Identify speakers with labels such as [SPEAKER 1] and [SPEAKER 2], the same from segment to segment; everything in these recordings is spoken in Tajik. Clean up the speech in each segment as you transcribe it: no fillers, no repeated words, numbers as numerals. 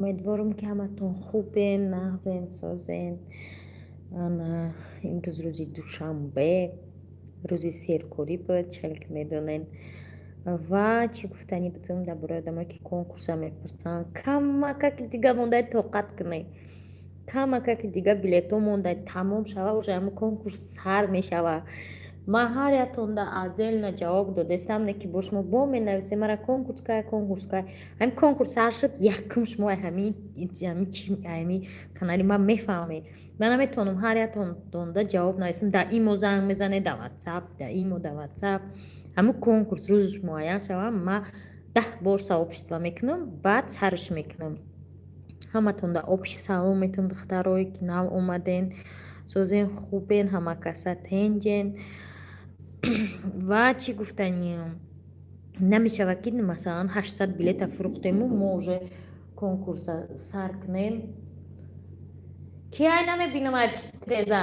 [SPEAKER 1] Умедворам, ки ҳаматон хубен, нағзен, созен. Имрӯз рӯзи душанбе, рӯзи серкорӣ буд, чӣ хеле ки медонед. Ва чӣ гуфтанӣ будам дар бораи одамое, ки конкурса мепурсанд? Камакаки дига мондай, тоқат кунед. Камакаки дига билетҳо мондай, тамом шава, уже ҳамн конкурс сар мешава. Ман ҳар якатонда отдельно ҷавоб додестам, не ки бо шумо бо менависем: «Мара конкурс кай, конкурс кай?» Ҳамин конкурс сар шуд, якум шумо ҳами канали ман мефаҳмед. Ман наметавонам ҳар якатонда ҷавоб нависам. Да имо занг мезанед, да Ватсап, да имо, да Ватсап. Ҳамин конкурс рӯзаш муайян шава, ман 10 бор сообщество мекунам, баъд сарш мекунам. Ҳаматонда общий салом метавон. Духтарое ки нав омаден, созен, хубен, ҳамакаса тенҷен. Ва чӣ гуфтаниям? Намешавад, ки масалан 800 билета фурӯхтему мо уже конкурса сар кунем. Ки ай намебинам, ай пишти треза.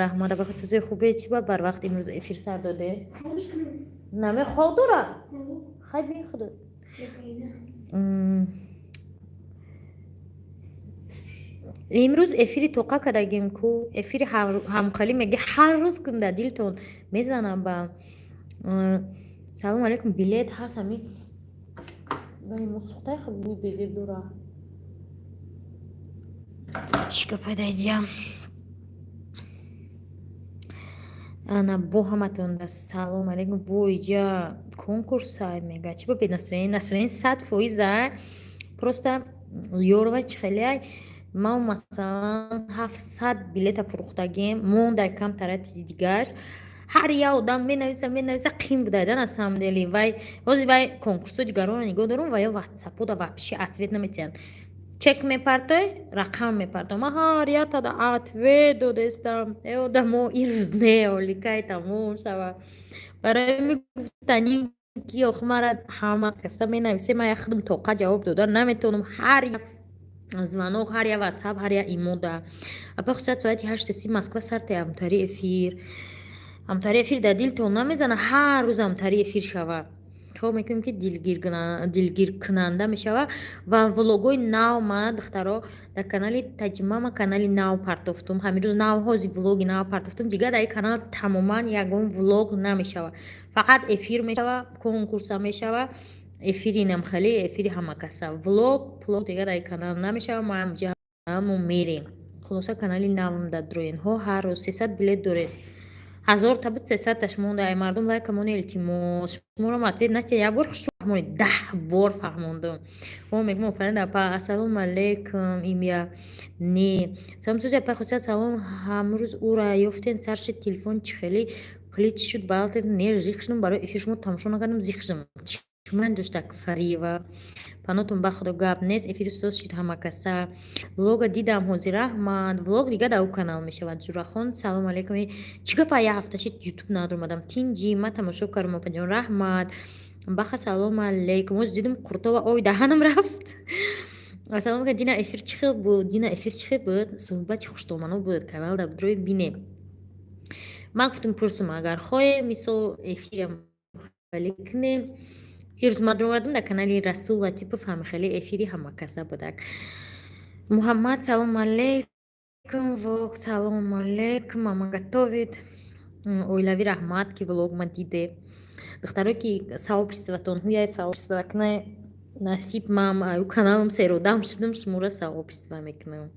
[SPEAKER 1] Раҳмат, абахосози хубе. Чӣ ба барвақт имрӯз эфир сар доде? Намехоб дора, хай бин худо. Имрӯз эфири тоқа кардагим ку, эфири ҳамқалӣ меги, ҳар рӯз кун, дар дилтон мезанам. Ба салому алейкум, билет ҳаст. Ами мусухтай хуб, бӯи безеб дора. Чӣ гапай дайҷа? Ана, бо ҳаматонда салом алейкум. Воиҷа конкурса мега, чӣ ба бенастроение? Настроение 100% а, просто ёрова чӣ хелеай. Ман масалан 700 билета фурӯхтагем, мондай камтара дигар. Ҳар як одам менависа, менависа, қин будай да. На самом деле вай ҳозир вай конкурсҳои дигаронро нигоҳ дорум, ва ё Ватсапода вообще ответ наметиҳанд. Чек мепартой, рақам мепартой. Ман ҳар яктада ответ додестам. Э, одамо, ин рӯз не, оликай тамом шава. Барои мегуфтаним, ки охи мара ҳама каса менависе, ман як худам тоқат ҷавоб дода наметавонам ҳар як звонок, ҳар як Ватсап, ҳар як имода. Апа, хусусият соати 8:30 Москва сарте ҳамтари эфир. Ҳамтари эфир дар дилтон намезана, ҳар рӯз ҳамтари эфир шава. Хоб мекунем, ки дилгиркунанда мешава. Ва влогҳои нав ма, духтаро, дар канали Таҷмама канали нав партофтум. Ҳамин рӯз нав, ҳози влоги нав партофтум. Дигар дар ин канал тамоман ягон влог намешава, фақат эфир мешава, конкурса мешава, эфири намхелӣ, эфири ҳамакаса. Влог плог дигар дар ин канал намешава. Мо ҳамҷа мо мерем. Хулоса, канали навм дар дроенҳо ҳар рӯз 300 билет доред, 1000 та буд, 300-таш монда. Ай мардум, лайка мони, илтимос. Шуморо ответ натия, як бор фаҳмонед, 10 бор фаҳмондум. О, мегӯм, офарин, апа. Ассалому алайкум, имя не. Салом, сузи, апа Хусият, салом. Ҳамрӯз ӯра ёфтен, сар шид, телефон чӣ хеле қилич шуд, балтед не, зиқ шудам. Барои эфир шумо тамошо накардам, зиқ шудам. Ман доштак Фариева, панотон ба худо, гап нест. Эфири соз шид, ҳамакаса. Влога дидам ҳозир, раҳмат. Влог дига дар ӯ канал мешавад. Ҷурахон, салому алейкум. Чӣ гапа, як ҳафта шид, Ютуб надомадам. Тинҷи, ман тамошо кардам, опаҷон, раҳмат. Баха, салому алейкум. Ҳозир дидам Қуртова, ой, даҳанам рафт. Ассалому алейкум. Дина эфир чӣ хел буд? Дина эфир чӣ хел буд? Суҳбати хуштомано буд. Канал дар будрои бинем. Ман гуфтам, пурсум, агар хоҳем, мисол, эфирам хеле кунем. Ирӯз ман омадам дар канали Расул Латипов, ҳамхеле эфири ҳамакаса будак. Муҳаммад, салому алейкум. Влог, салому алейкум. Мама готовит. Оилавӣ, раҳмат, ки влог ма диде. Духтаро, ки сообществотон ҳуяй, сообщество кна, насиб. Мам аю каналам серодам шудам, шуморо сообщество мекунам.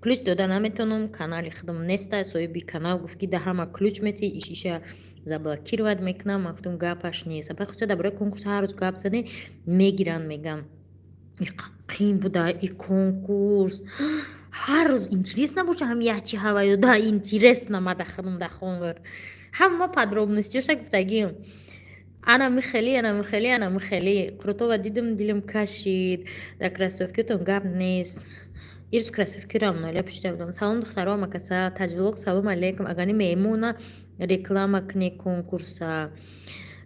[SPEAKER 1] Ключ дода наметавонам, канали худам неста. Соҳиби канал гуфт, ки да ҳама ключ мети, ишиша заблокировать мекунам. Ман гуфтам, гапаш нест. Апай хусуса, дар бораи конкурс ҳар рӯз гап зане, мегиранд, мегам, қин буда и конкурс. Ҳар рӯз интерес набоша, ҳам ячи ҳаваю да интерес намада. Худам да хонгр ҳама подробностиёша гуфтагиам. Ана михели, ана михели, ана михели. Қурутова дидам, дилам кашид. Дар кроссовкитон гап нест. Ирӯз кроссовкиро ноля пӯшида будам. Салом, духтаро, амакаса. Таҷвилок, салом алейкум. Агани меҳмона реклама кне конкурса.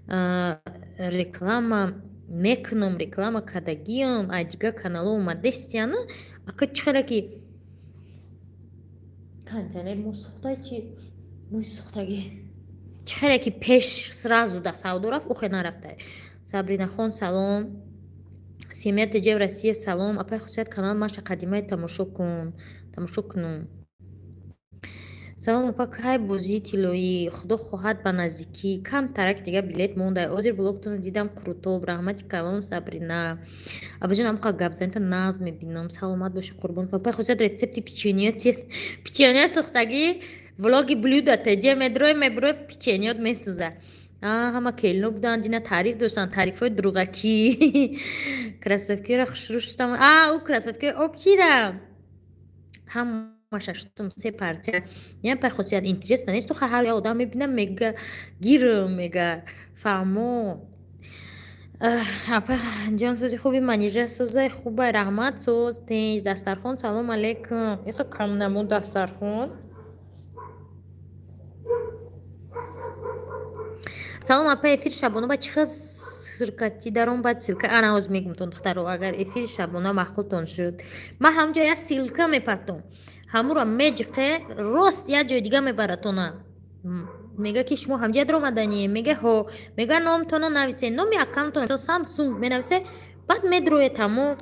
[SPEAKER 1] Реклама мекунам, реклама кардагиам. Ай дигар каналҳо омадестияна. Ака, чӣ хеле ки кондиционер мо сӯхта, чи бӯи сӯхтагӣ, чӣ хеле ки пеш сразу да савдо рафт, охе нарафта. Сабринахон, салом. Семья ТЖ в Россия, салом. Апай Хусият, канал Маша қадимаи тамошо кун, тамошо кунум. Салом, апа, кай бозии тиллоӣ? Худо хоҳад, ба наздикӣ, камтарак дига билет монда. Ҳозир влогтонро дидам, қурутоб, раҳмати калон. Сабрина абаҷон, амқа гапзанита нағз мебинам, саломат боши, қурбон. Апай Хусият, рецепти печенье, печенье сӯхтагӣ. Влоги блюда теҷа медрой, мебурой, печеньёт месӯза. Ҳама келино буданд, дина таъриф доштанд, таърифҳои дурӯғакӣ. Кроссовкиро хушрӯ шудам. Ӯ кроссовкии обчира ҳамаша шудам, се партия. Не, апай Хусият, интересно нест? Ҳар я одам мебинам, мега гирм, мега фаҳмо. Апай ҷон, сӯзи хуби, манижа сӯзаи хубай, раҳмат, соз тинҷ. Дастархон, салом алейкум. Иқа кам намуд дастархон. Салом, апа, эфири шабона ба чӣ хел ширкатӣ даром? Баъд ссылка ана ҳозир мегумтон. Духтаро, агар эфири шабона маъқултон шуд, ман ҳамҷо як ссылка мепартом, ҳамуро меҷиқе, рост як ҷои дига мебаратона. Мега ки шумо ҳамҷа даромаданӣ? Мега ҳо. Мега номтона нависе, номи аккаунтона Самсунг менависе, баъд медроед, тамом.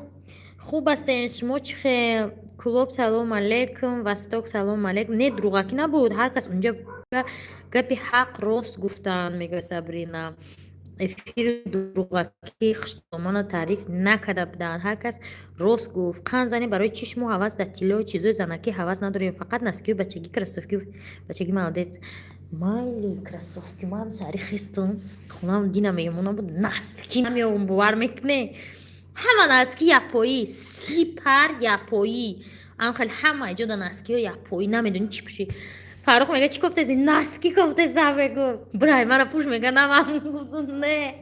[SPEAKER 1] Хуб ҳастем, шумо чӣ хел? Клуб, салом алейкум. Восток, салом алейкум. Не, дурӯғакӣ набуд, ҳар кас унҷа гапи ҳақ рост гуфтанд, мега Сабрина. Эфири дурӯғакӣ хуштомона таъриф накарда буданд, ҳар кас рост гуфт. Қанд зане, барои чӣ шумо ҳавас дар тилло, чизои занакӣ ҳавас надорем, фақат носкию бачагӣ, кроссовки бачагӣ? Молодец. Майли, кроссовки ман сари хестам, хонам дина меҳмонам буд, носки намеёбам, бовар мекунӣ? Ҳама носки япоӣ, 30 пар япоӣ, анхел ҳама иҷода носкиҳо япоӣ, намедонӣ чӣ пӯшӣ. Фаррух мега: «Чӣ кофтаси?» «Носки кофтеса», мегу. «Брай, мара пӯш», мега. На, ман гуфтум не,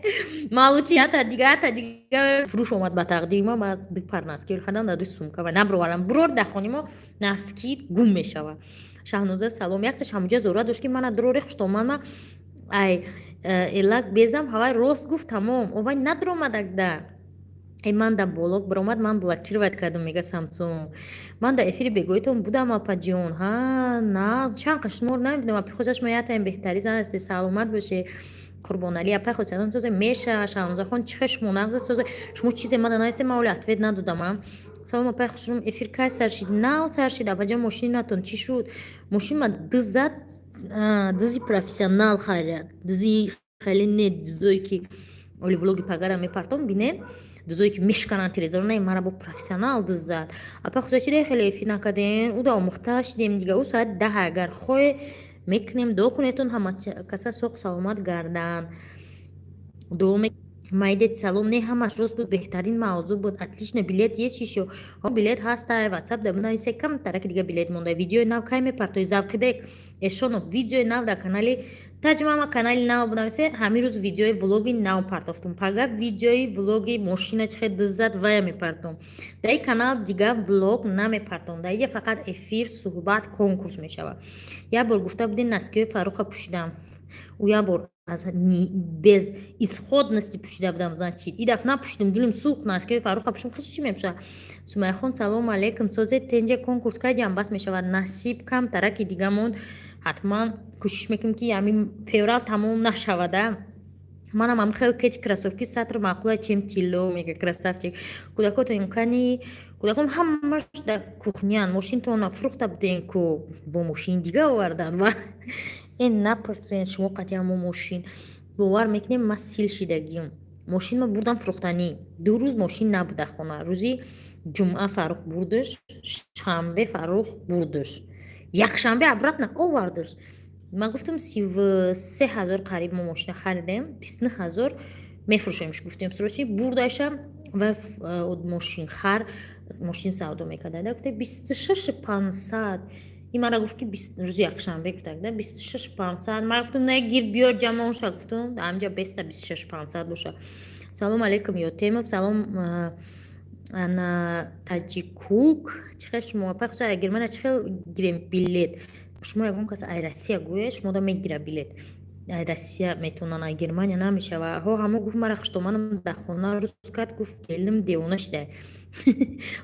[SPEAKER 1] малучи ята дига, ята дига фурӯш омад ба тақдима. Ман ду пар носки хардам дар ду сумка ва набровардам. Бурор, дар хони мо носки гум мешавад. Шаҳноза, салом. Якташ ҳамуҷа зора дошт, ки мана дурори хуштоман, ай элак безам, ҳавай рост гуфт, тамом, овай надуромадагда. Э, ман дар блог баромад, ман блокировать кардам, мега Самсунг. Ман дар эфири бегоҳитон будам, апаҷон. Ҳа, нағз, чанд қа шуморо намебинам. Апи Хосият, шумо яктаин беҳтари зан ҳастед, саломат бошед. Қурбоналӣ, апай Хосиятон созе меша. Шаҳнозахон, чӣ хел шумо нағза, созе. Шумо чизе мада нависед, ман оли ответ надодам. А салом, апай хушрум, эфир кай сар шид? Нав сар шид. Апаҷон, мошинатон чӣ шуд? Мошин ма дыз зад, дызи профессионал, хайрият, дызи хеле не, дизое ки оли влоги пагара мепартом, бинед, дузое ки мешкананд телевизор, не, мара бо профессионал дыз зад. Апа Худо, чида хеле эфир накардем? Ӯ да омӯхта шидем дига, ӯ соати 10 агар хое мекунем. Дуо кунедтон, ҳама каса соғ саломат гарданд, дуо. Майдет, салом. Не, ҳамаш рост буд, беҳтарин мавзӯъ буд, отлично. Билет есть ещё? Ҳо, билет ҳаста, ватсап да бинависе, камтараки дига билет монда. Видеои нав кай мепартои? Завқибек Эшонов, видеои нав дар канали Таҷмама, канали нав бинависе. Ҳамин рӯз видеои влоги нав партофтум, пага видеои влоги мошина чихе диззад, вая мепартом. Дар ин канал дига влог намепартом, дар инҷа фақат эфир, суҳбат, конкурс мешавад. Як бор гуфта будем, носкиҳои Фарруха пӯшидам, ӯ як бор аз безысходности пӯшида будам, значит, и дафъа напӯшидам, дилим сӯхт. Носкиҳои Фарруха пӯшидам, хуши чӣ мепӯшад? Сумайхон, салому алейкум, созе тенҷа. Конкурс кай ҷамъбаст мешавад? Насиб, камтараки дига монд, ҳатман кӯшиш мекунем, ки ҳамин феврал тамом нашавада. Манам ам хел кети кроссовки сатр маъқула, чем тилло, мега красавчик. Кӯдакото имкани, кӯдаком ҳамаш дар кухнян. Мошинтона фурӯхта будем ку, бо мошини дига овардан ва эн напурсен шумо қатъи ҳамо мошин, бовар мекунем, ма сил шидагим. Мошин ма бурдам фурӯхтанӣ, 2 рӯз мошин набуда хона. Рӯзи ҷумъа Фаррух бурдаш, шанбе Фаррух бурдаш, якшанбе обратно овардаш. Ман гуфтам, 33 000 қариб мо мошина харидем, 29 000 мефурӯшемш, гуфтем. Срочно бурдаша ва мошинхар, мошин савдо мекарда, гуфта 26 500. Ин мара гуфт, ки рӯзи якшанбе гуфта 26 500. Ман гуфтам не, гир, биёр, ҷамъонша, гуфтам, ҳамҷа беста 26 500 боша. Салом алейкум, Ётемов, салом. Ана таҷикук, чӣ хел шумо, апай Хусайд? Агар мана чӣ хел гирем билет? Шумо ягон кас ай Россия гӯя, шумо да мегира билет. Ай Россия метавонанд, ай Германия намешава. Ҳо, ҳамо гуфт, мара хуштоманам дар хона рӯз кард, гуфт келинам девона шуда.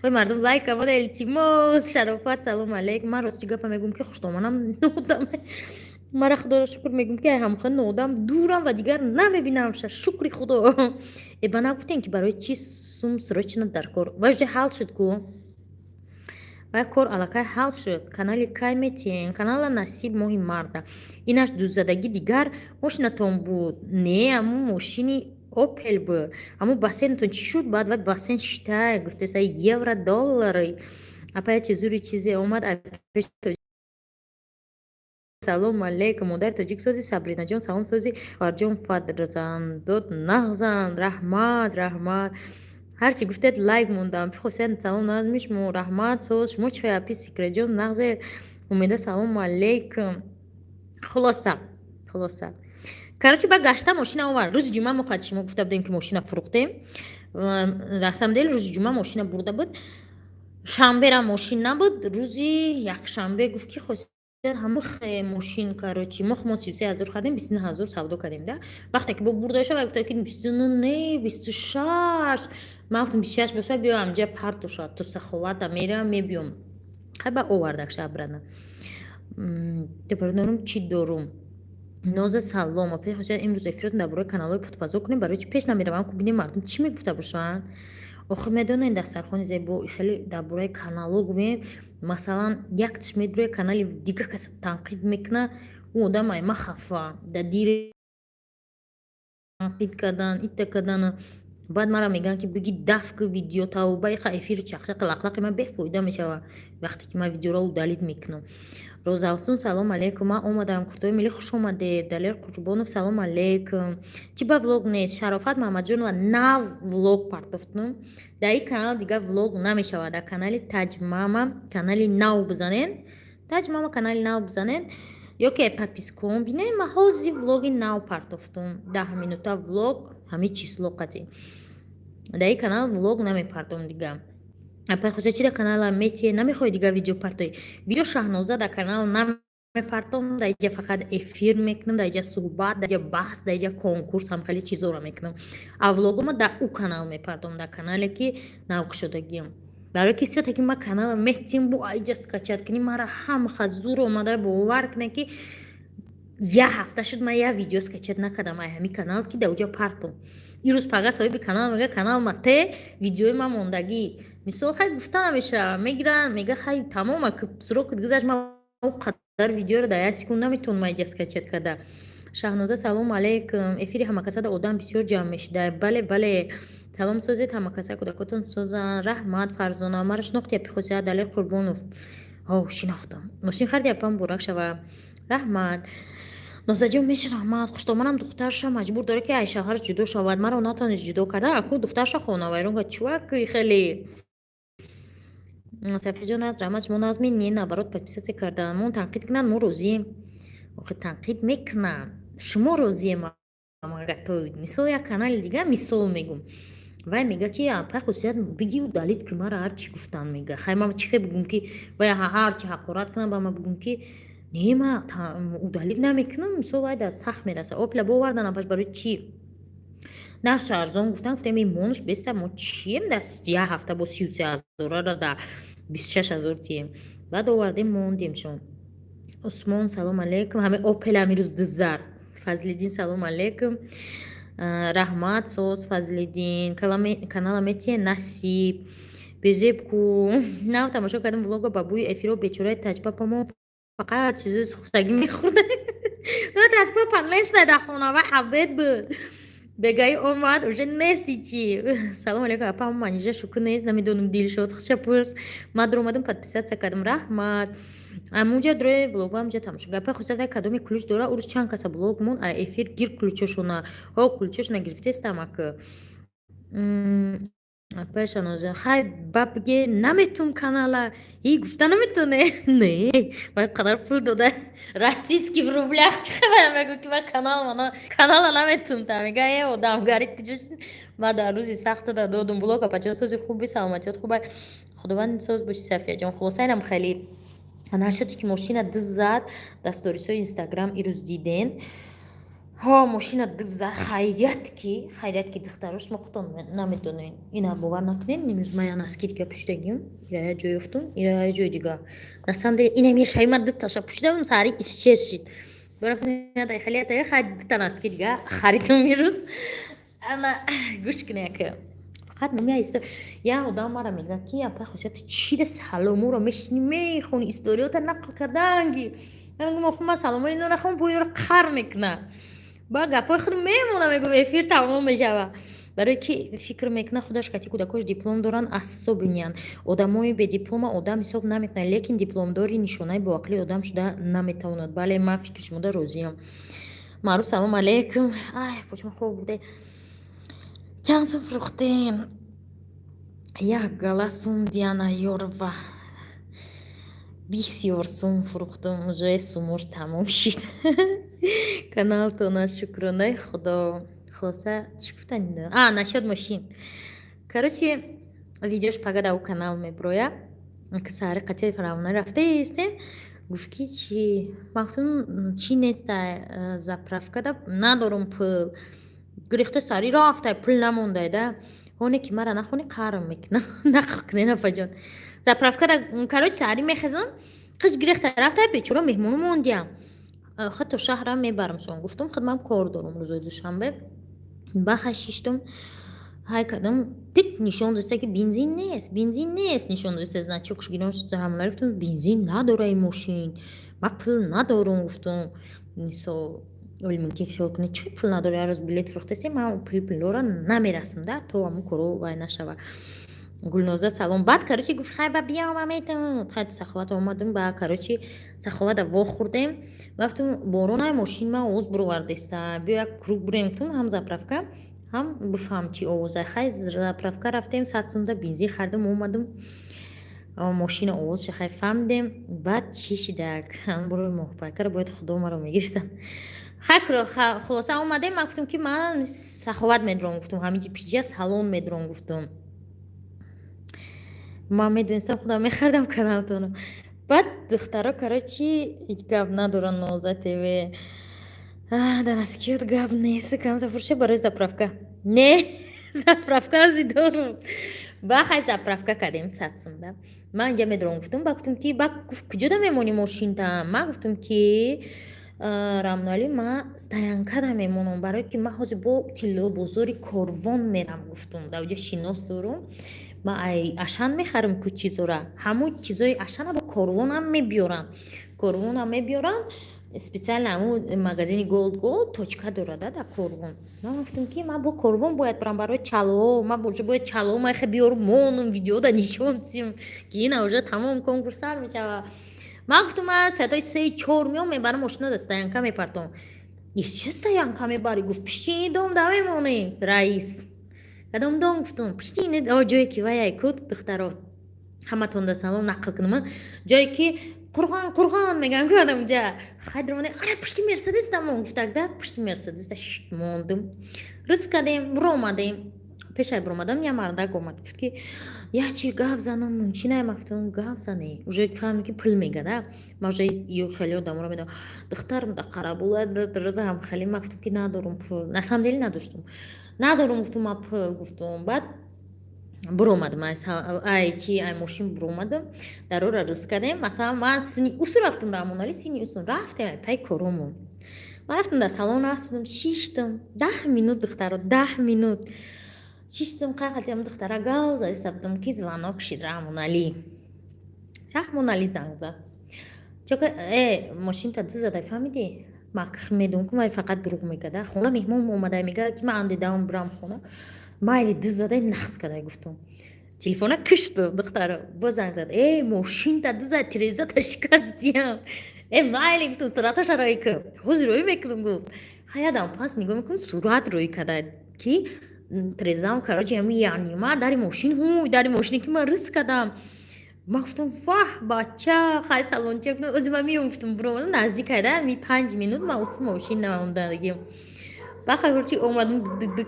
[SPEAKER 1] Ой, мардум, лайк амода, илтимос. Шарофат, салом алейкум. Ман рости гапа мегӯям, ки хуштоманам нодам. Мара худоро шукр мегӯм, ки ҳамхона одам дурам ва дигар намебинамша. Шукри худо. Э, ба нагуфтем, ки барои чи сум срочно дар кор? Вай уже ҳал шуд ку, вай кор аллакай ҳал шуд. Канали кай метиҳем? Канала насиб моҳи марта. Инаш дуззадагӣ, дигар мошинатон буд? Не, аму мошини Опел буд. Аму бассейнатон чӣ шуд? Баъд вай бассейн шитай гуфтеса, евро, доллары. Апа, ячи зури чизе омад. Салому алейкум, модари тоҷик, сози Сабринаҷон, салом, сози хоҳарҷон, фарзандот нағзанд? Раҳмат, раҳмат. Ҳарчи гуфтед, лайк мондам. Пихосият, салом, назми шумо, раҳмат, соз шумо. Чӣ апи Секретҷон, нағзе? Умеда, салому алейкум. Хулоса, хулоса, короче, ба гашта мошина овард. Рӯзи ҷумъа мо қад шумо гуфта будем, ки мошина фурӯхтем. На самом деле рӯзи ҷумъа мошина бурда буд, шанбера мошин набуд. Рӯзи якшанбе гуфт, ки ҳамин мошин, короче, мо хумон 33 000 хардем, 29 000 савдо кардем да. Вақте ки бо бурда шава, гуфта, ки 29 не, 26. Ман гуфтам, 26 боша, биё, амҷа партоша, то саховата мерам, мебиём. Хай, ба овардак шабрана дорум. Чӣ дорум? Ноза, салом, апи. Имрӯз эфиротон дар бораи каналҳои путпазо кунем. Барои чӣ пеш намеравам? Ку бинем, мардум чӣ мегуфта бошанд. Охир медонед, дастархони зебо, хеле дар бораи каналҳо гӯем, масалан, якташ медуре, канали дигар каса танқид мекуна, ӯ одам ай ма хафа дар дире танқид кардан, ита кардан. Баъд мара мегӯянд, ки биги даф ки видео тавба иқа эфири чақчақи лақлақи ман бефоида мешавад, вақте ки ман видеоро удалить мекунам. Розафсун, салом алейкум, ман омадам. Куртои миллӣ, хуш омадед. Далер Қурбонов, салом алейкум. Чӣ ба влог нест? Шарофат Маҳамадҷонова, нав влог партофтум дар ин канал, дигар влог намешавад. Дар канали Таҷмама, канали нав бизанед, Таҷмама канали нав бизанед ё ки подпискаон бинед. Ман ҳозир влоги нав партофтум, 10 минута влог, ҳамин число қатӣ. Дар ин канал влог намепартом дигар. Апай хозир чи дар канала метие? Намехоҳӣ дигар видео партоӣ? Видео, Шаҳноза, дар канал намепартом. Дар иҷа фақат эфир мекунам, дар иҷа суҳбат, дар иҷа баҳс, дар иҷа конкурс, ҳам хеле чизоро мекунам. А влогома дар ӯ канал мепартом, дар канале ки навкушодагиам. Барои ки сета ки ма канала метим, бо иҷа скачать кунӣ, мара ҳамаха зур омада. Бовар кунед, ки як ҳафта шуд, ман як видео скачать накардам ай ҳамин канал, ки дар уҷа партом. Ирӯз пага соҳиби канал мега, канал ма те видеои ма мондагӣ. Мисол, хай, гуфта намешава, мегиранд, мега, хай, тамома, срок гузашт. Ма он қадар видеоро дар як секунд наметавонам иҷа скачать карда. Шаҳноза, салому алейкум. Эфири ҳамакасада одам бисёр ҷамъ мешуда. Бале, бале. Салом, созед ҳамакаса, кӯдакотон созанд. Раҳмат, Фарзона. Маро шинохти, апи Хусият? Далер Қурбонов, о, шинохтам. Мошин харди, апа, муборак шава. Раҳмат, Нозаҷон, меша, раҳмат. Хуштоманам духтарша маҷбур дора, ки ай шавҳараш ҷудо шавад. Маро натавонист ҷудо карда, аку духтарша хонавайрон кард. Чувак, хеле Сафиҷон аст. Раҳмат, шумо назми? Не, наоборот, подписаться кардан. Мо танқид кунанд, мо розием. Охи, танқид мекунанд, шумо розием. Мисол, як канали дигар, мисол мегум, вай мега, ки апай Хусият, биги, удалить ки мара, ҳарчи гуфтан. Мега, хай, ма чӣ хел бигум, ки вай ҳарчи ҳақорат кунам, ба ма бигум, ки не, ма удалить намекунам. Мисол, вай дар сахт мераса. Опла бовардан, апаш, барои чӣ нархш арзон гуфтан? Гуфтем, имонш беста, мо чием, дар як ҳафта бо 33 ҳазорара да 26 000 тием. Баъд овардем, мондемшон. Усмон, салом алейкум. Ҳами Опел амирӯз диззад. Фазлиддин, салом алейкум, раҳмат, соз. Фазлиддин, канала метие? Насиб безеб ку. Нав тамошо кардам влога ба бӯи эфиро. Бечораи таҷпапамо фақат чизи сухтагӣ мехӯрда. Таҷпапа неста дар хона ва ҳабед буд. Бегаи омад, уже нести чи. Салом алейкум, апа. Манижа шукр нест, намедонам, Дилшод хушапурс. Ман дуромадам, подписаться кардам, раҳмат. Амунҷа дрои влого амҷа тамошо. Гапа хусад, кадоми ключ дора? Урӯз чанд каса блог мон, а эфир гир ключошона. Ҳо, ключошона гирифтестам ак. Апай Шаноза, хай, ба биге, наметун канала и гуфта наметоне. Не, вай қадар пул дода, российский в рублях, чӣ хабар? Мегӯ, ки ма канал канала наметун. Та мега, е одам гарид куҷош? Ма дар рӯзи сахта додум блог. Апаҷон, сози хуби, саломатиёт хуба, худованд соз боши, Сафияҷон. Хулоса, инам хеле нашуд, ки мошина диззад. Дар сторисҳои Инстаграм ирӯз диден. Ҳо, мошина диззад. Хайрият ки, хайрият ки, духтаро, шумо худтон намедонед, ина бовар накунед. Имрӯз ман як носки дига пӯшидагим, ира як ҷой ёфтум, ира як ҷои дига. На самом деле инам яшави, ман дуташа пӯшида будам, саҳари исчез шид. Хеле дига харидум ирӯз. Ана, гӯш кунед, яка фақат мемия як одам мара мегӯяд, ки апай Хосият, чида саломоро мешини, мехони, историёта нақл карданги. Мегӯм: охи, ман саломои ино нахом, бо инро қар мекуна, ба гапҳои худ мемона. Мегӯм, эфир тамом мешава. Барое ки фикр мекунад, худаш кати кӯдакош диплом доранд, особенныянд. Одамои бедиплома одам ҳисоб намекунад, лекин дипломдори нишонаи боақлии одам шуда наметавонад. Бале, ман фикри шумода розиям. Маъруф, салом алейкум. Ай, почма хоб буде. Чанд сум фурӯхтем? Як гала сум. Диана Ёрова, бисёр сум фурӯхтум, уже сумош тамом шид. Каналтона шукронаи Худо. Хулоса, чӣ гуфтани? А, насчёт мошин. Короче, видеош пага дар канал меброя, ки саҳари қатъи равона рафтаистем. Гуфт, ки чӣ? Ман гуфтам, чӣ неста, заправкада надорум пул. Гирифта сари рафта, пул намондай да. Оне ки мара нахони, қарм мекунам. Нақл кунен, апаҷон. Заправкада, короче, саҳарӣ мехезам, қиш гирифта рафта, бечора меҳмону мондиям. Худ то шаҳрам мебарамшон, гуфтум, худ ман кор дорум рӯзои душанбе. Баха шиштум, ҳай кардам, тик нишон доста, ки бензин нест, бензин нест, нишон доста, значокш гирам. Ҳамона гуфтум: бензин надора ин мошин, ман пул надорум, гуфтум. Мисол, оли мумкин хиёл кунед, чӣ пул надори, ҳар рӯз билет фурӯхтасе, ман пули пулдора намерасам да, то ҳамун коро вай нашава. Гулноза, салом. Баъд, короче, гуфт: хай, ба биям, ман метавонам. Хай, Саховат омадум, ба, короче, Саховата вохӯрдем. Гуфтум: боронай, мошин ман овоз буровардеста, биё, як круг бурем, гуфтум, ҳам заправка, ҳам бифаҳм чӣ овоза. Хай, заправка рафтем, 100 сумда бензин харидам, омадум, мошина овозша хай фаҳмидем. Баъд чӣ шидак? Борои моҳпайкара бояд Худо маро мегирифтам. Хай, хулоса, омадем. Ман гуфтум, ки ман Саховат медурам, гуфтум, ҳаминҷи пиҷа салон медурам, гуфтум. Ман медонистам, худам мехардам каналтоно. Баъд духтаро, короче, ҳеҷ гап надоран. Ноза ТВ дар аскиёт гап нест. Камта фурӯша барои заправка не, заправка ази дорум. Ба хай, заправка кардем 100 сумда. Ман инҷа медурам, гуфтум. Ба гуфтум, ки ба гуфт: куҷода мемонӣ мошинта? Ман гуфтум, ки Рамноалӣ, ман стоянкада мемонам, барое ки ман ҳозир бо тиллобозори Корвон мерам, гуфтум, дар оҷа шинос дорум. Ман ай Ашан мехарам ку чизора, ҳамун чизои Ашана бо Корвонам мебиёрам, Корвонам мебиёрам. Специально ҳамун магазини Голд, Голд точка дорада дар Корвон. Ман гуфтам, ки ман бо Корвон бояд барам барои чалло, ман уже бояд чалло махе биёрам, монум, видеода нишон тим, ки ина уже тамом, конкурс сар мешава. Ман гуфтам: ман соатои 3, 4 меом, мебарам, мошина дар стоянка мепартом. Чӣ стоянка мебарӣ? Гуфт: пишти дом да мемонем. Раис, кадом дом? Гуфтум: пишти ҷое ки ваяй куд. Духтаро, ҳаматонда салом. Нақл кунам, ҷое ки қурғон, қурғон мегӯям, кунам унҷа. Хай, даромадем, ана пушти Мерседес дамон, гуфтак да, пушти Мерседес да мондум, рӯз кардем, буромадем. Пешай буромадам, я мардак омад, гуфт, ки я чи гап занам мумкин? Ма гуфтам: гап зане. Уже фаҳмем, ки пул мега да. Ма уже ё хеле одаморо медонам, духтарам да қарабула ҳам хеле. Ма гуфтам, ки надорум пул, на самом деле надоштум, надорум, гуфтум, ма пул, гуфтум. Баъд буромадам, ай чи, ай мошин буромадам, дарора рӯз кардем. Масалан, ман сини усу рафтам, Рамонали сини усу рафтем, ай пай коромон. Ман рафтам, дар салон расидам, шиштам 10 минут, духтаро, 10 минут шиштам, қақатиам духтара гав задиста будам, ки звонок шид. Раҳмоналӣ, Раҳмоналӣ занг зад. Чока, э, мошинта ду задай, фаҳмидӣ? Ма медонам, ки ман фақат дурӯғ мегада, хона меҳмон омада, мега, ки ман андидаам, бирам хона. Майли, ду задай, нақс кадай, гуфтум. Телефона кишту, духтаро, боз занг зад: э, мошинта ду зад, тирезата шикастиям. Э, майли, гуфтум, сураташа рӯй кун. Ҳозир рӯй мекунам, гуфт. Хаядам пас нигоҳ мекунам, сурат рӯй када, ки трезам, короче, ами янима дари мошин, ҳуй, дари мошине, ки ман рис кардам. Ман гуфтам: ваҳ, бача, хай, салонча, гуфтам, ози ман меом, гуфтум. Буромадам, наздикайда, ами 5 минут ман усу мошин намондагим. Баха, короче, омадам, дик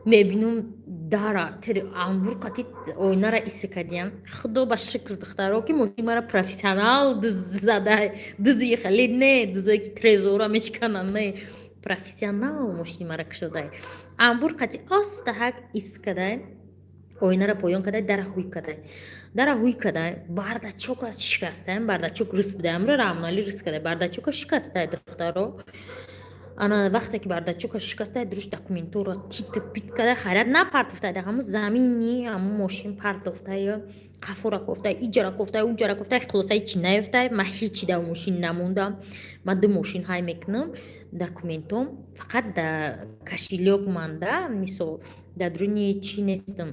[SPEAKER 1] мебинум, дара амбур қати оинара иси кардиям. Худо ба шукр, духтаро, ки мошини мара профессионал дыз зада, дызи хеле не, дызое ки трезора мешикананд, не, профессионал мошини мара кушодай, амбур қати остаҳак ис кадай. Оинаро поён кадай, дара ҳуй кадай, дара ҳуй кадай, бардачока шикастай. Бардачок рис будай, амро Раҳмоналӣ рис кадай, бардачока шикастай, духтаро. Ана вақте ки бардачока шикастай, дуруш документора тит пит кадай. Хайрат, напартофтай, да ҳамун замини ҳамун мошин партофтай, қафора кофтай, иҷара кофтай, уҷара кофтай. Хулоса, ҳичи наёфтай. Ман ҳичи дар мошин намондам. Ман ду мошин ҳай мекунам, документом фақат да кошелёк манда. Мисол, дар дуруни чӣ нестам,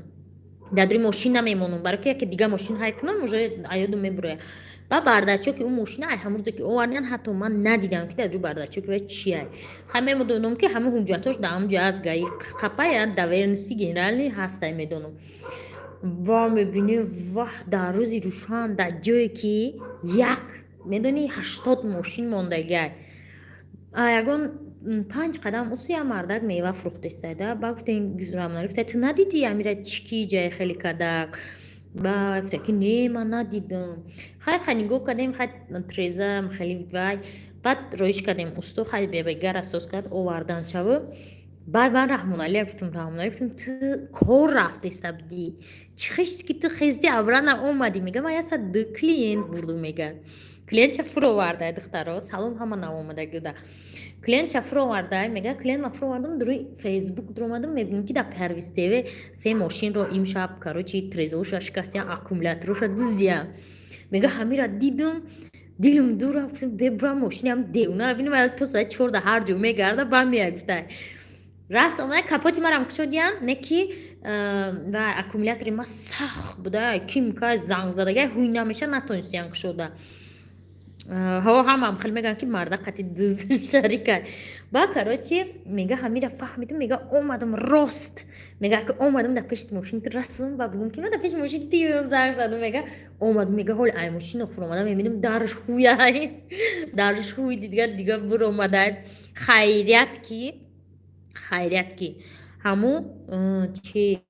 [SPEAKER 1] дар дуруни мошин намемонам, барои ки яке дига мошин ҳай кунам, уже аёдум мебурояд. Ба бардачоки ӯ мошина ай ҳамун рӯзе ки овардан, ҳатто ман надидам, ки дар дуруи бардачоки вай чиай. Хай, мемедонам, ки ҳамун ҳуҷҷатош дар ҳамун ҷо аст, гаи қапая доверенности генеральный ҳастай, медонам. Ба мебинем, ваҳ, дар рӯзи рӯшан, дар ҷое ки як медонӣ 80 мошин мондагиай, ягон 5 қадам усу як мардак мева фурӯхтесайда. Ба гуфтем, гуфта: «Ту надидӣ, амира, чӣ ки ҷае хеле кадак?» Ба гуфта, ки не, ман надидам. Хай, ха, нигоҳ кардем, хай, треза хеле вай. Баъд роиш кардем усто, хай, бебегара соз кард, овардан шаву. Баъд ман Раҳмоналия гуфтам, Раҳмоналӣ, гуфтам: «Ту кор рафтеста будӣ, чӣ хешти, ки ту хезди, обратно омадӣ?» Мега: «Ман ясад ду клиент бурдум». Мега, клиентша фуровардай. Духтаро, салом ҳама навомадагида. Клиентша фуровардай. Мега: «Клиент ма фуровардам, дуруи Фейсбук дуромадам, мебинам, ки дар Парвиз ТВ се мошинро имшаб, короче, трезоша шикастиян, аккумуляторша дуздиян». Мега: «Ҳамира дидам, дилам дур рафт, бебурам, мошиниам девонара бинам, то соати 4 да ҳар ҷо мегарда, ба меяй». Гуфтай, раст омада, капоти марам кушодиян, не ки ва аккумулятори ма сахт буда, кимка занг задагай, ҳуй намеша, натонистиян кушода. Ҳо, ҳамаам хеле мегӯянд, ки марда қати дуз шарика. Ба, короче, мега, ҳамира фаҳмидам. Мега, омадам рост. Мега, ки омадам, дар пешти мошин расидам, ба бугум, ки ман дар пеши мошин тиём занг задам. Мега, омадам, мега, ҳоли ай мошино фуромадам, мебинам, дарш ҳуяй, дарш ҳуй, дигар дига буромадай. Хайрият ки, хайрият ки ҳамун чи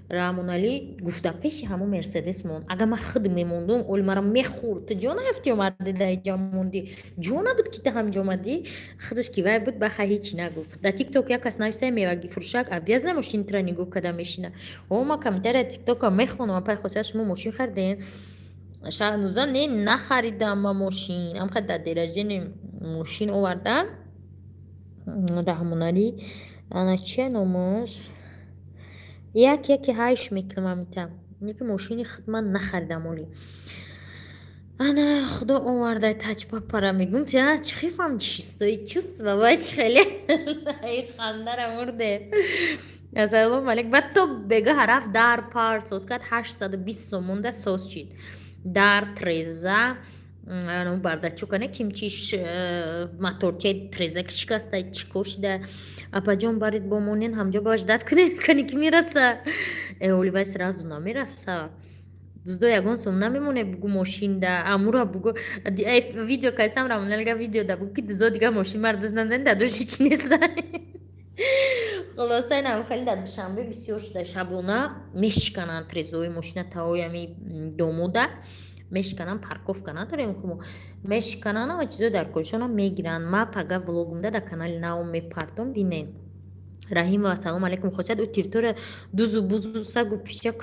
[SPEAKER 1] Раҳмоналӣ гуфта, пеши ҳамун Мерседес монд. Агар ман худ мемондум, оли мара мехӯрд: «Ту ҷо наёфтӣ, омадӣ, дар иҷо мондӣ, ҷо набуд, ки ту ҳамҷо омадӣ?» Худаш ки вай буд, баха ҳечи нагуфт. Дар Тикток як кас нависае: «Меваги фурӯшак обязана мошини тура нигоҳ карда мешина». О, ма комментария Тиктока мехонам. Апай Хосият, шумо мошин харидем? Шаҳнуза, не, нахаридам ма мошин. Амха дар деражени мошин овардам Раҳмоналӣ. Ана чия номаш, як яке ҳайш мекунам амита, яке мошини худ ман нахаридам оли. Ана худо овардай тачпапара. Мегум: «Чӣ хел фаҳмиди, шестое чувство вай чӣ хеле?» Хандара мурде. Ассалому алейкум. Баъд то бегаҳа рафт, дар пар соз кард, 820 сомонда соз шид дар, треза, бардачокане, кимчиш, моторчаи треза ки шикаста, чӣ кор шида. Апаҷон, баред бо монен, ҳамҷо ба ждать кунед, кани ки мераса. Оли вай сразу намераса. Дуздо ягон сом намемоне, бугу мошинда амура, бугу видео кайсам. Рамоналга видео да бугу, ки дуздо дига мошин мар дуз назани, дар душ ҳеч неста. Хулоса, инам хеле дар Душанбе бисёр шуда, шабона мешикананд трезои мошина, таои ами домода мешикананд. Парковка надорем, ку мешикананд, ама чизо дар коришона мегиранд. Ма пага влогумда дар канали навом мепартом, бинед. Раҳимова, салому алейкум, Хосият. Ӯ территория дузу бузу, сагу пишак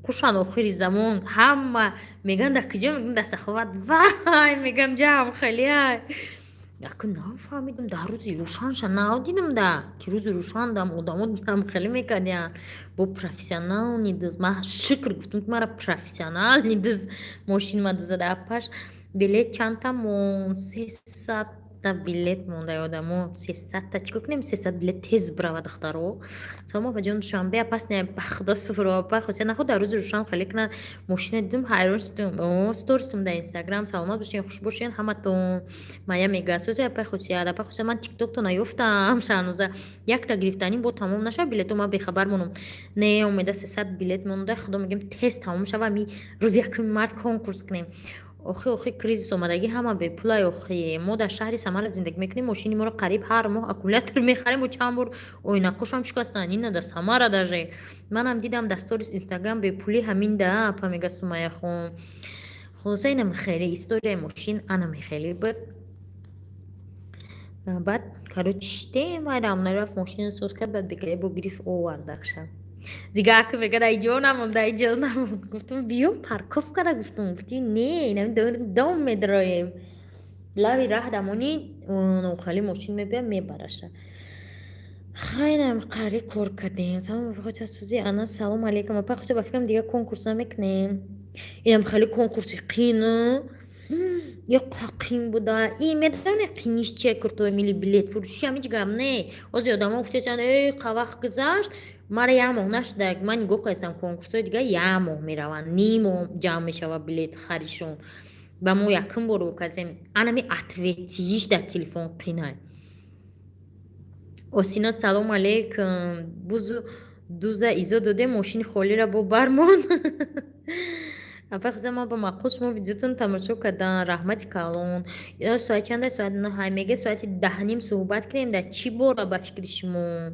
[SPEAKER 1] қушан. Охири замон ҳама мегӯянд: «Дар куҷо?» Мегӯям: «Дар Саховат». «Вай, мегам, ҷам хелеай». Аку нафаҳмидам, дар рӯзи рӯшанша надидам, да ки рӯзи рӯшандам одамо дидам, хеле мекардиян бо профессиональный дуз. Ман шукр гуфтам, ки мара профессиональный дуз мошинма дузада. Апаш, билет чандта мон? 300-та билет монда, одамо, 300-та. Чӣ кор кунем, 300 билет тез бирава, духтаро? Салом, апаҷон, Душанбе опасный, ба худо. Суфро, апа Хосия, наход дар рӯзи рӯшан хеле кунанд. Мошина дидум, ҳайрон шудум, стористум дар Инстаграм. Саломат бошен, хуш бошен ҳаматон. Мая мега: «Сӯзи апаи Хосият, апаи Хосият, ман Тиктокто наёфтам». Шаҳноза, якта гирифтаним бо тамом нашава билето, ман бехабар монам. Не, омеда, 300 билет монда. Худо, мегӯем, тез тамом шава, ми рӯзи 1 март конкурс кунем. Охи, охи, кризис омадагӣ, ҳама бепулай. Охи, мо дар шаҳри Самара зиндагӣ мекунем, мошини моро қариб ҳар моҳ аккумулятор мехарем, чанд бор оинақошам шикастанд. Ина дар Самара даже манам дидам дар сторис Инстаграм, бепулӣ ҳамин да, апа, мега Сумаяхон. Хулоса, инам хеле историяи мошин анам хеле буд. Баъд, короче, шитем, вай рамна рафт, мошина соз кард, баъд бегаи бо гирифт, овардакша. Дига ака мега, дар иҷо намон, дар иҷо намон. Гуфтум, биё, парковка да, гуфтум. Гуфти, не, дом медроем. Лави раҳ дамони нохали мошин мебия, мебараша. Хайнам, қари кор кардем. Салом, апа сузи ана, салом алейкум, апа. Хусо, ба фикрам, дига конкурс намекунем. Инам хеле конкурси қин, ё қин буда. И медоне қиниш чия? Куртои мили билет фурӯши ҳам ҳеҷ гап не. Ҳозир одамо гуфтесанд, э, қавақт гузашт, мара як моҳ нашуда. Ман нигоҳ кардам, конкурсҳои дига як моҳ мераванд, ним моҳ ҷамъ мешавад билет харишон. Ба мо якум бор кардем. Анами ответиш дар телефон қинай. Осина, салом алейкум. Бузу дуза изо додем, мошини холира бо бармон. Апа хиза, ман ба маъқул шумо видеотон тамошо кардан, раҳмати калон. Соат чанда? Соат 9 мега, соати 10:30 суҳбат кунем. Дар чӣ бора, ба фикри шумо?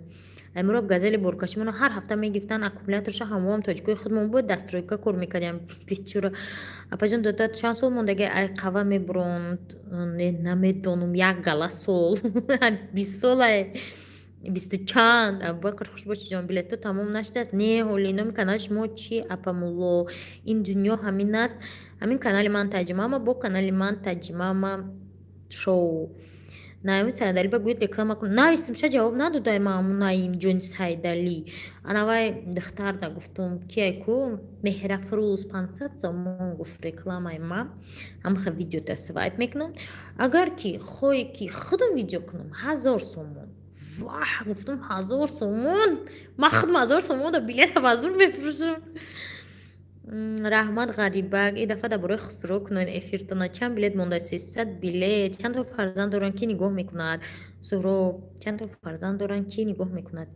[SPEAKER 1] Аймуро газели боркашимона ҳар ҳафта мегирифтан, аккумуляторша ҳамоам тоҷикои худмон буд, дастройка кор мекардем, бечура. Апаҷон, дода чанд сол мондаги ай қава мебуронд? Намедонам, як гала сол, 20 солае, бисту чанд. Абубакр, хуш бошӣ, ҷон. Билетҳо тамом нашудааст? Не, ҳоли. Номи канали шумо чӣ, апамулло? Ин дунё ҳамин аст. Ҳамин канали ман Таҷимама, бо канали ман Таҷимама шоу. Наими Сайдалӣ ба гӯед, реклама кун. Навистимша, ҷавоб надодай. Мааму Наим ҷони Сайдалӣ, анавай духтарда гуфтум, кияй ку, Меҳрафрӯз, 500 сомон гуфт рекламаи ма. Ҳамаха видеота свайп мекунам. Агар ки хоҳе ки худам видео кунам, 1000 сомон. Ваҳ, гуфтум, 1000 сомон? Ман худам 1000 сомон да билета ба зур мефурӯшам. Раҳмат, Ғарибак. Ин дафъа дар бораи Хусро кунед эфиртона. Чанд билет монда? 300 билет. Чандто фарзанд доранд, ки нигоҳ мекунад? Суҳроб, чандто фарзанд доранд, ки нигоҳ мекунад?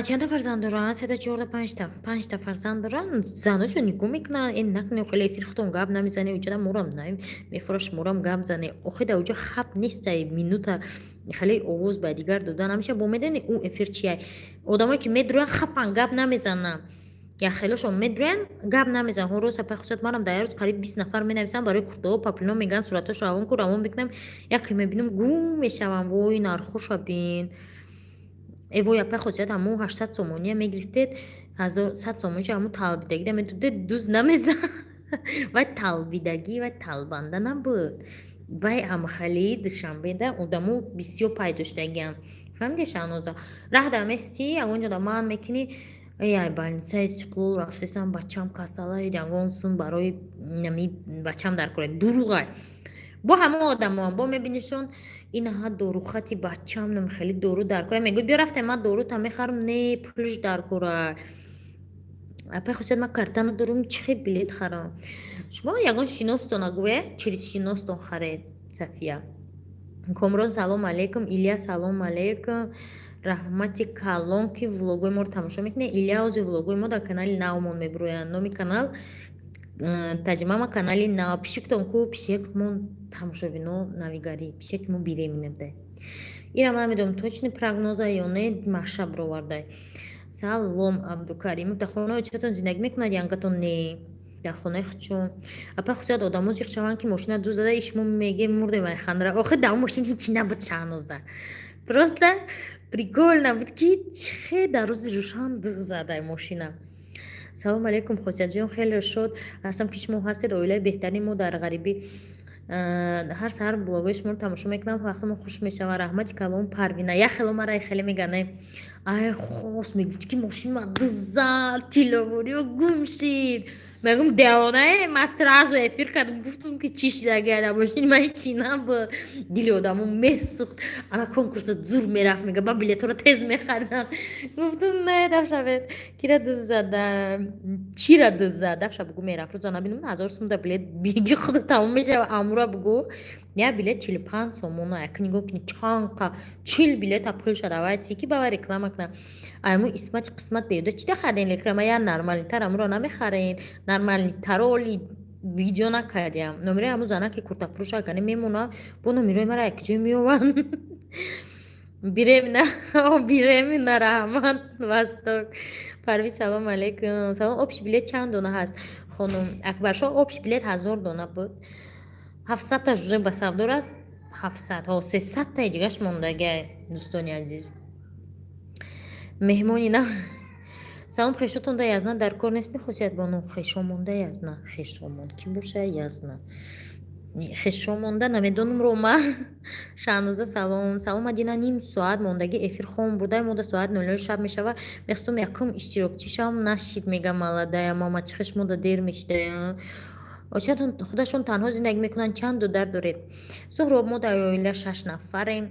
[SPEAKER 1] Чандта фарзанд доранд? Сета, чорта, панҷта. Панҷта фарзанд доранд, заношо нигоҳ мекунанд. Ин накунед, хеле эфир худтон гап намезанед, уҷада морам мефураш, морам гап зане. Охи, дар уҷа хаб нестай, минута хеле овоз ба дигар дода намешавад. Бо медонӣ, ӯ эфир чия? Одамое ки медурӯянд, хапан, гап намезананд. Як хелошон медурӯянд, гап намезананд. Ҳо, рост, апай хусрат, манам дар як рӯз қариб 20 нафар менависам барои куртаҳо, паплино мегӯянд, суратҳошо равон кун, равон мекунам. Яке мебинам, гум мешавам. Вой, нархоша бин. Э вой, апай хосият, ҳамун 800 сомония мегирифтед, 100 сомониша ҳамун талбидагида медодед, дуз намезан. Вай талбидагӣ, вай талбанда набуд. Вай амхали Душанбеда одамо бисёр пайдо шудагианд. Фаҳмидӣ, Шаҳноза? Раҳ дар местӣ, ягон ҷода ман мекунӣ, эй, ай больницаи Истиқлол рафтесам, бачам касала, ягон сум барои нами бачам дар кора. Дуруғай. Бо ҳама одамо бо мебинишон, инаҳа дорухати бачам нам хеле дору дар кора. Мегӯй, биё, рафтем, ман дорута мехарам. Не, пулш дар кора. Апай хусият, ман карта надорам, чӣ хел билет харам? Шумо ягон шиностон агӯе, через шиностон харед. Сафия Комрон, салом алейкум. Илья, салом алейкум. Раҳмати калон, ки влогои моро тамошо мекунед. Илья, ҳозир влогои мо дар канали навмон мебироянд. Номи канал Таҷимама, канали нав. Пишиктон ку? Пишекмон тамошобино навигарӣ. Пишеки мо беременна буда. Ира ман намедонам, точный прогноза ё не, маша бировардай. Салом, Абдукаримов. Дар хонаи очатон зиндагӣ мекунад янгатон? Не, дар хонаи худшон. Апа хусият, одамо зиқ шаванд, ки мошина ду зада, ишмо меге, мурдем ай хандра. Охи, дар мошин ҳечи набуд, Шаҳноза, просто прикольно буд, ки чихе дар рӯзи рӯшан ду задай мошина. Салом алейкум, Хосиятҷон, хеле шод ҳастам, ки шумо ҳастед. Оилаи беҳтарини мо дар ғарибӣ. Ҳар саҳар блогои шуморо тамошо мекунам, вақтамо хуш мешавад. Раҳмати калом, Парвина. Як хело мара хеле мегӯянд, ай хос мегуфт, ки мошин ма дузад, тилловориё гум шид. Мегум, девонае, ман сразу эфир кардам, гуфтам, ки чӣ шидаги дар мошини ман, ҳечи набуд. Дили одамо месӯхт. Ана конкурса зур мерафт, мега, ба билетҳоро тез мехаридам. Гуфтум, не, дафшавед, кира дуз зада, чира дуз зад, дафша бугу, мерафт рӯза набинам, 1000 сум да билет биги худо тамом мешава. Амура бугу, як билет 45 сомона. Як нигоҳ кунӣ, чанқа 40 билета пул шада. Вай чи ки ба вай реклама кунам? Айму исмати қисмат беюда чида харден реклама? Я нормальныйтар амуро намехарен, нормальныйтароли видео накардям. Номерои ҳамун занаки куртафурӯш агане мемона, бо номерои мара як ҷой меёванд. Беременна, беременна. Раҳмат, Восток. Парвиз, салом алейкум. Салом. Общий билет чанд дона ҳаст, хонум Акбаршо? Общий билет 1000 дона буд, 700-таш уже ба савдор аст, 700, ҳо, 300-таи дигаш мондагиай, дӯстони азиз. Меҳмони на. Салом, хешотонда язна дар кор нест, мехосият бону? Хешомонда язна, хешомон кӣ боша? Язна хешомонда намедонам рома. Шаҳноза, салом, салом. Мадина, ним соат мондагӣ эфир хом бурдай, мода соат 00 шаб мешава. Мехостум якум иштирокчӣ шавам, нашид, мега маладая мама. Чӣ хеш мода дер мешидая? Очатон худашон танҳо зиндагӣ мекунанд? Чанд дудар доред, Суҳроб? Мо дар оила шаш нафарем: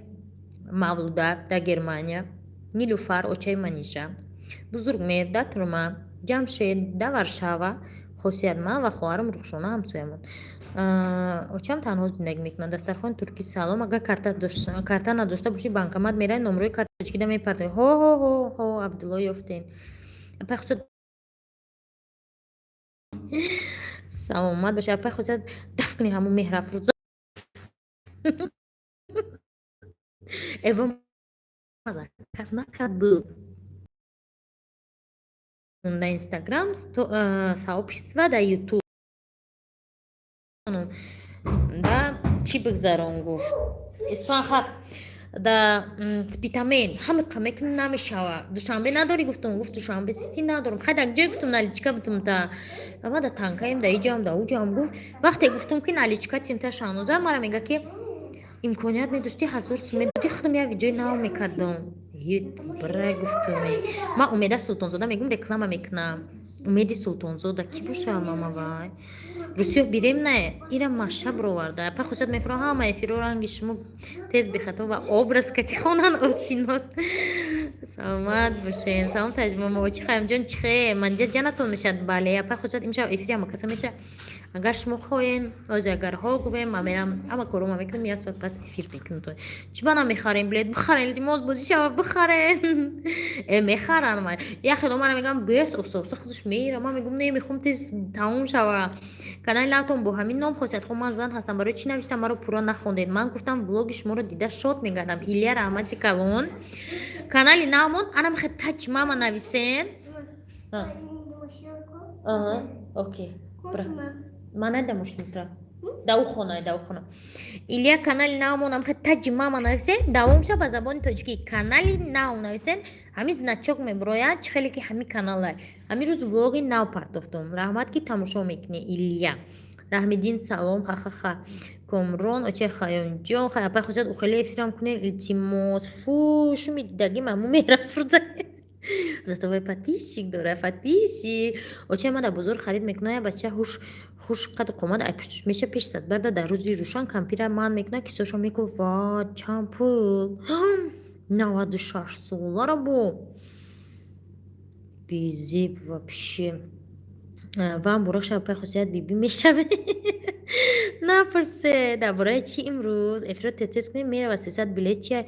[SPEAKER 1] Мавлуда дар Германия, Нилуфар, очаи Манижа, Бузургмеҳр дар Турма, Ҷамшед дар Варшава, Хосият, ман ва хоҳарам Рухшона ҳамсоямон. Очам танҳо зиндагӣ мекунад. Дастархони туркӣ, салом. Агар карта надошта бошӣ, банкомат меравӣ, номрои карточкида мепартоӣ. Ҳо, ҳо, ҳо, ҳо, Абдулло, ёфтем. Апай Хусад, саломат бошед. Апай Хусад, даф кунӣ ҳамун меҳрафрӯза. Эва, кас накарду дар Инстаграм сообщество, дар Ютуб да чӣ бигзарон, гуфт Испанхаб да Спитамен ҳама мекунӣ, намешава. Душанбе надорӣ, гуфтам. Гуфт: «Душанбе сити надорам». Хай, дар ҷое гуфтам, наличка бутумта ама да танкаем, да иҷам, да уҷам, гуфт. Вақте гуфтам, ки наличка тимта, Шаҳноза мара мега, ки имконият медоштӣ, 1000 сум медодӣ, худам як видеои нав мекардам. Бра, гуфтум. Ман Умеда Султонзода мегӯм, реклама мекунам. Умеди Султонзода кӣ боша, мама? Вай русиё бирем, не, ира маша бироварда. Па хусад мефуро ҳама эфиро ранги шумо тез бехато ва образ кати хонан осинот. Саломат бошен. Салом, таҷмама, очи Хаямҷон, чихе манҷа ҷанатон мешад? Бале, апа хусад, имшаб эфири ҳама каса меша. Агар шумо хоҳем, ози агар ҳо гувем, ма мерам, ҳама корома мекунам, як соат пас эфир мекунам. Чӣ ба намехарем билет? Бихарем, илтимос, бозӣ шава, бихарем. Э, мехаран. Ма як хело мара мегам, бес оста оста худаш мера. Ман мегум, не, мехом тез тамом шава. Канали навтон бо ҳамин ном, хосият хо? Ман зан ҳастам, барои чӣ навиштам? Маро пурра нахондед. Ман гуфтам, влоги шуморо дида шод мегардам. Илья, раҳмати калон. Канали навмон ана мехе тач мама нависен. Окей, ман надидам мошинтра да ӯ хона, да ӯ хона. Илья, канали навмон амхе таҷи мама нависен, давомша ба забони тоҷикӣ канали нав нависен, ҳамин значок мебирояд. Чӣ хеле ки ҳамин канала ҳамин рӯз влоги нав партофтум. Раҳмат, ки тамошо мекунӣ, Илья. Раҳмиддин, салом. Ха-ха-ха. Комрон, очаи Хаёнҷон, апай хосият, ухеле эфирам кунед, илтимос. Фу, шуми дидагӣ маму меҳрафрӯза. Зато вай подписчик дора, подписчик. Очаи ман дар бозор харид мекунад, як бача ҳуш хуш қаду қомат ай пуштуш меша, пеш зад барда, дар рӯзи рӯшан кампира ман мекунад, кисоша мекунад. Ва чанд пул? 96 солара бо безеб вообще. Вам бурак шава, апай хосият, бибӣ мешаве? Напурсе, дар бораи чӣ имрӯз эфиро тез кунем, мерава. 300 билет чия?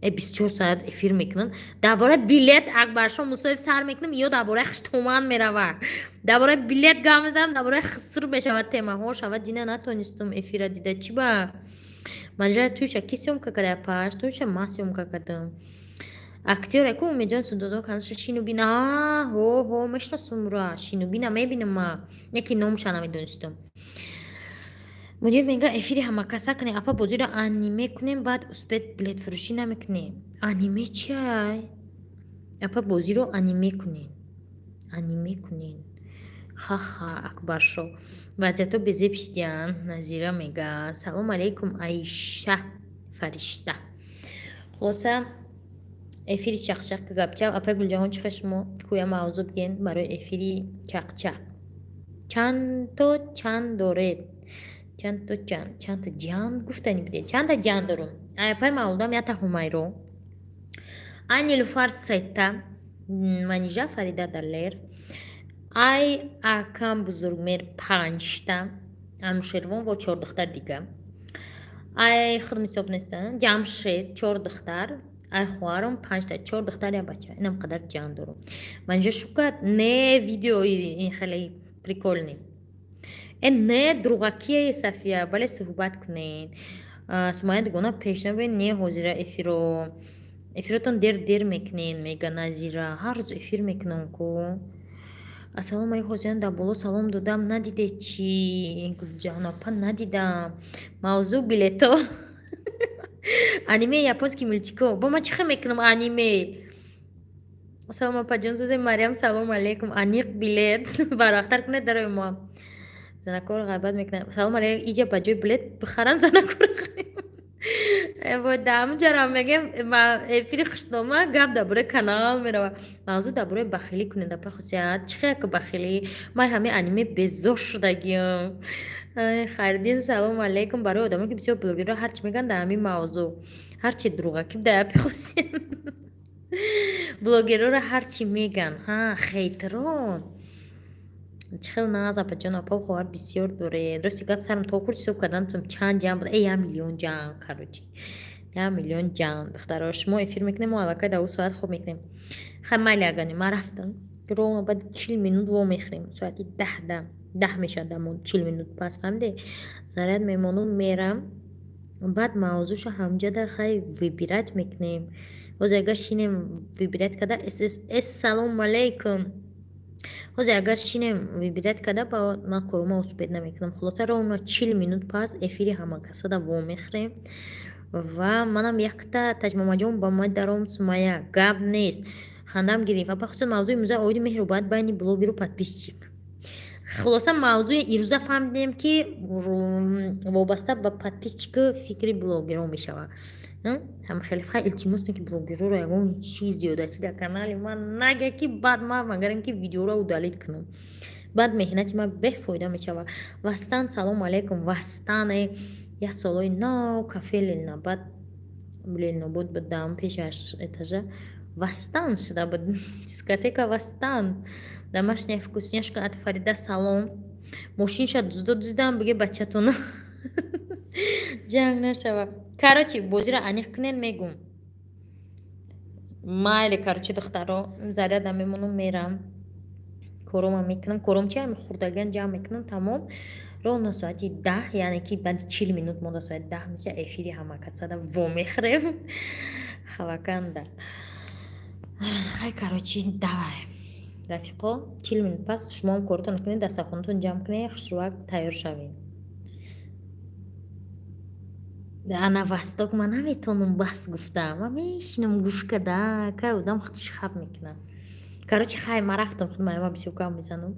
[SPEAKER 1] 24 соат эфир мекунам. Дар бораи билет Акбаршо Мусоев сар мекунам ё дар бораи хиштоман мерава? Дар бораи билет гап мезанам, дар бораи хиср мешавад темаҳо шавад. Дина натонистум эфира дида. Чӣ ба манҷара туйша ки съёмка када, паш туйша ма съёмка кардам. Актёр яку Умедҷон Султонзода каналша Шинубина. Ҳо, ҳо, мешиносумра, Шинубина мебинам ма, яки номша намедонистум. Мудир мега, эфири ҳамакаса кунем. Апа, бозиро аниме кунем, баъд успеть билетфурӯшӣ намекунем. Аниме чиай, апа? Бозиро аниме кунем, аниме кунем. Ха-ха, Акбаршо, вазъиятҳо безеб шидиянд. Назира мега: «Салом алейкум, Аиша Фаришта». Хулоса, эфири чақчақ гапчап. Апай Гулҷаҳон, чӣ хел шумо кӯя мавзӯъ бигӯен барои эфири чақчақ? Чандто чанд доред? Чандто чанд, чандта ҷан гуфтанӣ будед? Чандта ҷан дорум? Апай Мавлудам якта, Ҳумайро, ай Нилуфар сета, Манижа, Фарида, Далер, ай акам Бузургмер панҷта, Анушервон во чор духтар дига, ай худм ҳисоб нестан, Ҷамшед чор духтар, ай хоҳарам панҷта, чор духтар, як бача. Инам қадар ҷан дорум. Манижа шукат не, видеои ин хеле прикольный. Э, не, дуруғакие, Сафия. Бале, суҳбат кунед. Сумая дугона пешнабе не, ҳозира эфиро эфиротон дер дер мекунед, мега Назира. Ҳар рӯз эфир мекунам ку. Ассалому алайкум, ҳозиран дар боло салом додам, надидед чӣ, Гулҷаҳон апа? Надидам. Мавзӯъ билето, аниме, японский мультико. Бо ман чӣ хел мекунам аниме? Салом, апаҷон, сӯзе. Мариям, салому алейкум. Аниқ билет барвақттар кунед дарои мо. Занакор ғайбат мекунад. Салому алейкум. Иҷа ба ҷои билет бихаранд занакор. Дамҷарам мегем, эфири хушнома, гап дар бораи канал мерава. Мавзӯъ дар бораи бахилӣ кунед, апа Хусият. Чӣ хел бахилӣ? Ман ҳамаи аниме безор шудагиам. Хайриддин, салому алейкум. Барои одамое, ки бисёр блогерро ҳарчи мегӯянд дар ҳамин мавзӯъ, ҳарчи дурӯғакӣ дар апи Хусият. Блогерҳоро ҳарчи мегӯянд, ҳа, хейтерон. Чӣ хел нағз, апаҷон, апа, хоҳар бисёр доред. Рости гап, сарам то хурд ҳисоб кардан чанд ҷамъ буд. Э, 1 миллион ҷамъ, короче. 1 миллион ҷамъ. Духтаро, шумо эфир мекунем, мо аллакай дар ӯ соат хоб мекунем. Хай, майли, агани ман рафтам. Ровно баъди 40 минут вомехӯрем. Соати 10-да. 10 мешавад дамо 40 минут пас, фаҳмидӣ? Заряд мемонум, мерам. Баъд мавзӯъшо ҳамҷода хай выбирать мекунем. Ҳозир агар шинем выбирать карда, эссалому алейкум. Ҳозир агар шинем выбирать карда, ба ман корума успеть намекунам. Хулоса, ровно 40 минут пас эфири ҳамакасада вомехӯрем ва манам якта Таҷмамаҷон ба ма даром. Сумая, гап нест, хандам гирифт. Апа хусусан, мавзӯи имрӯза оиди меҳрубоат байни блогеру подписчик. Хулоса, мавзӯи ирӯза фаҳмидем, ки вобаста ба подписчику фикри блогерон мешавад. Ҳам хеле хай, илтимос, ки блогерҳоро ягон чиз зиёдатӣ дар канали ман нага, ки баъд ман магарам, ки видеоро удалить кунам, баъд меҳнати ман бефоида мешавад. Вастан, салому алейкум. Вастане як солҳои нав кафе Ленинабад, Ленинобод буд, даам пешаш этажа Вастан шуда буд, дискотека Вастан. Домашняя вкусняшка от Фарида, салом. Мошинша дуздо дуздам, биге бачатона ҷанг нашава. Короче, бозиро аниқ кунен, мегум. Майли, короче, духтаро, заряда мемонам, мерам, корома мекунам. Кором чи? Ами хурдагиан ҷамъ мекунам, тамом. Ровно соати 10, яъне ки баъди 40 минут монда соати 10 меша, эфири ҳамакасада вомехӯрем хаваканда. Хай, короче, давай, рафиқо, 40 минут пас шумоам коротон кунед, дастархонатон ҷамъ кунед, хушрӯак тайёр шавед. Ана восток ман наметавонам бас гуфта, ман мешинам гӯш када, кай одам худаш хаб мекунад. Короче, хай, ман рафтам, худ ман бисёр гап мезанам.